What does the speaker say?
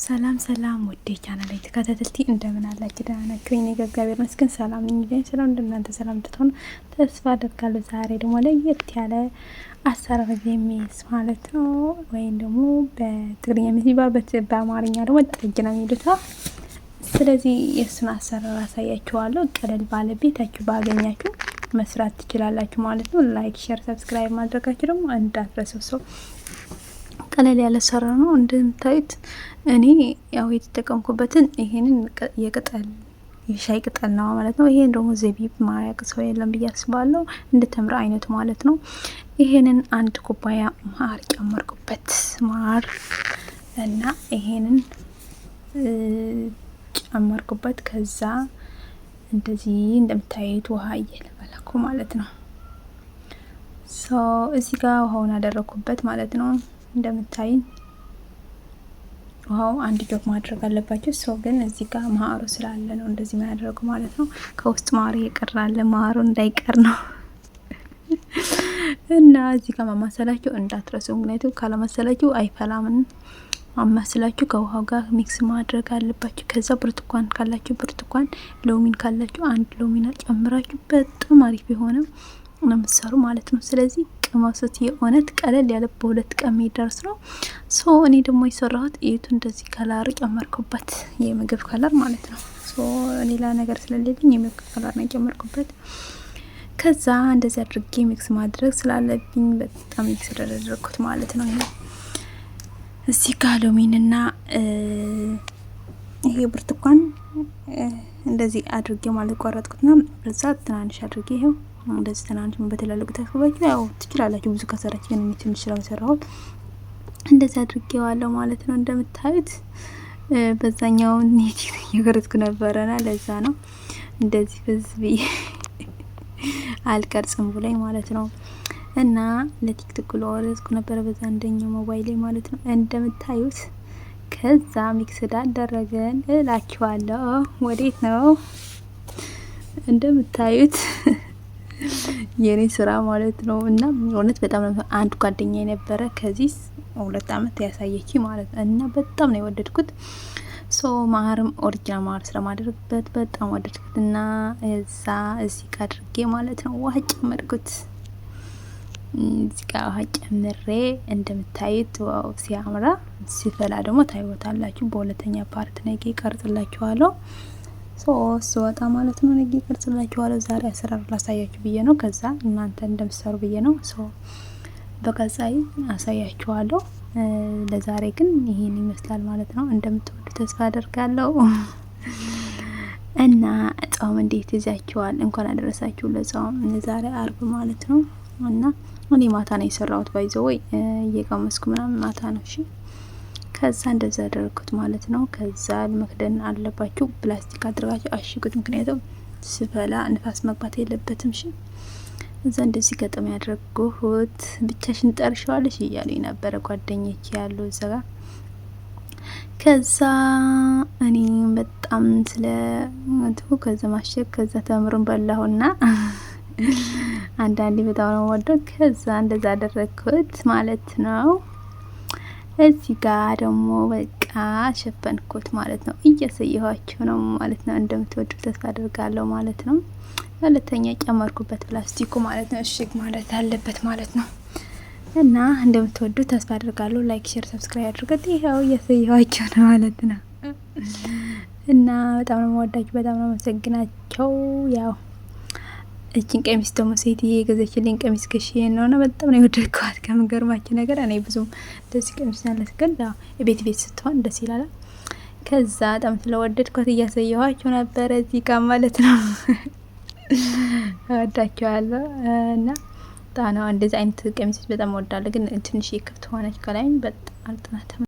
ሰላም ሰላም ውዴ ቻናል ተከታተልቲ እንደምን አላችሁ? ደህና ናችሁ? እኔ እግዚአብሔር ይመስገን ሰላም ነኝ። ሰላም እንደናንተ ሰላም እንድትሆኑ ተስፋ አደርጋለሁ። ዛሬ ደግሞ ለየት ያለ አሰራር የሚስ ማለት ነው፣ ወይም ደግሞ በትግርኛ ሚስ ይባላል፣ በአማርኛ ደግሞ ጠጅ ነው የሚሉት። ስለዚህ የእሱን አሰራር አሳያችኋለሁ። ቀለል ባለ ቤታችሁ ባገኛችሁ መስራት ትችላላችሁ ማለት ነው። Like፣ share፣ subscribe ማድረጋችሁ ደግሞ እንዳትረሱ። ሰው ቀለል ያለ ስራ ነው እንደምታዩት። እኔ ያው የተጠቀምኩበትን ይሄንን የቅጠል የሻይ ቅጠል ነው ማለት ነው። ይሄን ደግሞ ዘቢብ ማያቅ ሰው የለም ብዬ አስባለሁ። እንደ ተምር አይነቱ ማለት ነው። ይሄንን አንድ ኩባያ ማር ጨመርኩበት፣ ማር እና ይሄንን ጨመርኩበት። ከዛ እንደዚህ እንደምታዩት ውሃ እየለበለኩ ማለት ነው። So እዚህ ጋር ውሃውን አደረኩበት ማለት ነው። እንደምታይኝ ውሃው አንድ ጆግ ማድረግ አለባቸው። So ግን እዚህ ጋር ማሩ ስላለ ነው እንደዚህ የሚያደርጉ ማለት ነው። ከውስጥ ማሩ የቀራለ ማሩ እንዳይቀር ነው። እና እዚህ ጋር ማማሰላችሁ እንዳትረሱ። ምክንያቱም ካለማሰላችሁ አይፈላምን። አማስላችሁ ከውሃው ጋር mix ማድረግ አለባችሁ። ከዛ ብርቱካን ካላችሁ ብርቱካን፣ ሎሚን ካላችሁ አንድ ሎሚን ጨምራችሁ በጣም አሪፍ የሆነ ነው የምትሰሩ ማለት ነው። ስለዚህ ቅመሱት። የእውነት ቀለል ያለ በ2 ቀን የሚደርስ ነው። So እኔ ደግሞ የሰራሁት እዩቱ፣ እንደዚህ color ጨመርኩበት፣ የምግብ color ማለት ነው። So ሌላ ነገር ስለሌለኝ የምግብ color ነው የጨመርኩበት። ከዛ እንደዚህ አድርጌ mix ማድረግ ስላለብኝ በጣም mix ያደረግኩት ማለት ነው። እዚህ ጋ ሎሚንና ይሄ ብርቱካን እንደዚህ አድርጌ ማለት ቆረጥኩትና ከዛ ትናንሽ አድርጌ ይሄው እንደዚህ ትናንሽ በትላልቁ ታስባችሁ ያው ትችላላችሁ። ብዙ ከሰራችሁ ግን እኔ ትንሽ ስለሰራሁት እንደዚህ አድርጌዋለሁ ማለት ነው። እንደምታዩት በዛኛው ኔት እየቀረጽኩ ነበረና ለዛ ነው እንደዚህ ፍዝ ብዬ አልቀርጽም ብላኝ ማለት ነው። እና ለቲክቶክ ለወረዝኩ ነበረ በዛ አንደኛው ሞባይል ላይ ማለት ነው። እንደምታዩት ከዛ mix አደረገን እላችኋለሁ። ወዴት ነው እንደምታዩት የኔ ስራ ማለት ነው። እና እውነት በጣም አንድ ጓደኛ የነበረ ከዚህ 2 አመት ያሳየች ማለት ነው። እና በጣም ነው የወደድኩት። So ማርም original ማር ስለማደርግበት በጣም ወደድኩት። እና እዛ እዚህ ጋር አድርጌ ማለት ነው ውሃ ጨመርኩት። እዚህ ጋር ውሃ ጨምሬ እንደምታዩት wow ሲያምራ! ሲፈላ ደግሞ ታይወታላችሁ። በሁለተኛ part ነገ ይቀርጽላችኋለሁ። So ስወጣ ማለት ነው ነገ ይቀርጽላችኋለሁ። ዛሬ አሰራር ላሳያችሁ ብዬ ነው። ከዛ እናንተ እንደምትሰሩ ብዬ ነው። So በቀጣይ አሳያችኋለሁ። ለዛሬ ግን ይሄን ይመስላል ማለት ነው። እንደምትወዱ ተስፋ አደርጋለሁ። እና ጾም እንዴት ይዛችኋል? እንኳን አደረሳችሁ ለጾም። ዛሬ አርብ ማለት ነው። እና እኔ ማታ ነው የሰራሁት፣ by the way እየቀመስኩ ምናምን ማታ ነው። እሺ ከዛ እንደዛ አደረግኩት ማለት ነው። ከዛ መክደን አለባችሁ፣ ፕላስቲክ አድርጋችሁ አሽጉት። ምክንያቱም ስፈላ ንፋስ መግባት የለበትም። እሺ እዛ እንደዚህ ገጠም ያደረግኩት ብቻሽን ጠርሸዋለሽ እያሉኝ ነበረ ጓደኞች ያሉ እዛ ጋር። ከዛ እኔ በጣም ስለ እንትኑ ከዛ ማሸግ ከዛ ተምሩን በላሁና አንዳንዴ በጣም ነው ወደው። ከዛ እንደዛ አደረግኩት ማለት ነው። እዚህ ጋር ደግሞ በቃ ሸፈንኩት ማለት ነው። እያሳየኋችሁ ነው ማለት ነው። እንደምትወዱ ተስፋ አድርጋለሁ ማለት ነው። ሁለተኛ ጨመርኩበት ፕላስቲኩ ማለት ነው። እሽግ ማለት አለበት ማለት ነው። እና እንደምትወዱ ተስፋ አድርጋለሁ። Like፣ share፣ subscribe አድርገት። ይኸው እያሳየኋችሁ ነው ማለት ነው። እና በጣም ነው የምወዳችሁ፣ በጣም ነው የማመሰግናቸው። ያው እችን ቀሚስ ደግሞ ሴትዬ የገዘችልኝ ቀሚስ ገሽ ነው እና በጣም ነው የወደድኳት። ከምገርማችሁ ነገር እኔ ብዙም ደስ ቀሚስ ናለት፣ ግን ቤት ቤት ስትሆን ደስ ይላል። ከዛ በጣም ስለወደድኳት እያሳየኋችሁ ነበረ እዚህ ጋር ማለት ነው። እወዳችኋለሁ እና በጣም ነው እንደዚህ አይነት ቀሚሶች በጣም እወዳለሁ። ግን ትንሽ ክፍት ሆነች ከላይ በጣም አልጥናትም።